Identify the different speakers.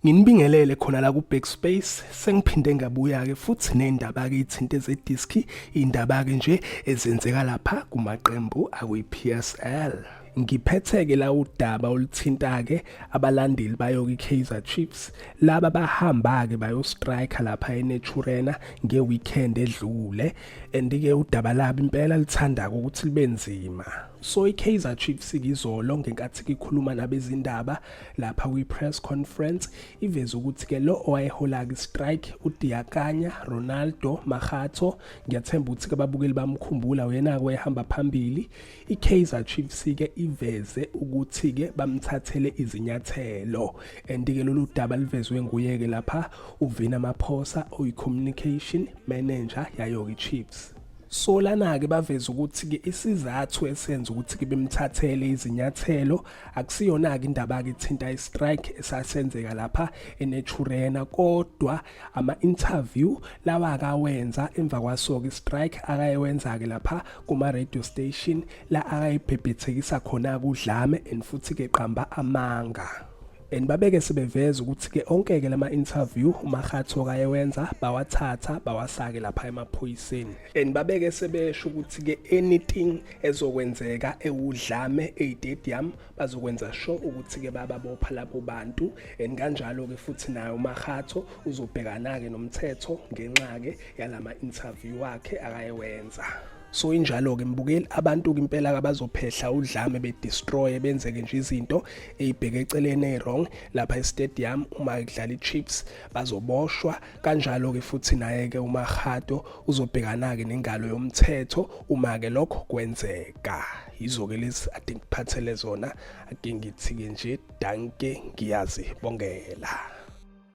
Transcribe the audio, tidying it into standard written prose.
Speaker 1: Nginibingelele khona la ku Backspace, sengiphinde ngabuya ke futhi nendaba ke ithinta ezediski, indaba ke nje ezenzeka lapha kumaqembu akwi PSL. Ngiphethe ke la udaba oluthinta ke abalandeli bayo iKaizer Chiefs, laba bahamba ke bayo strike lapha eNaturena ngeweekend edlule, and ke udaba labo impela lithanda ukuthi libe nzima. So iKaizer Chiefs izolo ngenkathi ikhuluma nabezindaba lapha kwi-press conference iveze ukuthi-ke lo owayehola-ke i-strike uDiakanya Ronaldo Makgatho, ngiyathemba ukuthi-ke ababukeli bamkhumbula, uyena-ke wayehamba phambili. I-Kaizer Chiefs-ke iveze ukuthi-ke bamthathele izinyathelo, and-ke lolu daba livezwe nguye-ke lapha uVina Maphosa oyi-communication manager yayo-ke i-Chiefs. So lana-ke baveza ukuthi-ke isizathu esenza ukuthi-ke bemthathele izinyathelo akusiyona-ke indaba-ke ithinta i-strike esasenzeka lapha eNaturena, kodwa ama-interview lawa akawenza emva kwaso-ke i-strike akayewenza-ke lapha kuma-radio station la akayibhebhethekisa khona-ke udlame and futhi-ke qamba amanga. And babeke sebeveza ukuthi-ke onke-ke lama-interview uMakgatho kayewenza bawathatha bawasake lapha emaphoyiseni, and babeke sebesho ukuthi-ke anything ezokwenzeka ewudlame e-stadium bazokwenza sure ukuthi-ke bababopha labo bantu, and kanjalo-ke futhi naye uMakgatho uzobhekana-ke nomthetho ngenxa-ke yalama interview wakhe akayewenza. So injalo-ke mbukeli, abantu-ke impela abazophehla udlame bedestroye benzeke nje izinto ey'bheke eceleni ey'wrong lapha e-stadium uma kudlala i-Chiefs bazoboshwa. Kanjalo-ke futhi naye-ke uMakgatho uzobhekana-ke nengalo yomthetho uma-ke lokho kwenzeka. Yizo-ke lezi ade ngiphathele zona, ake ngithi-ke nje danke, ngiyazibongela.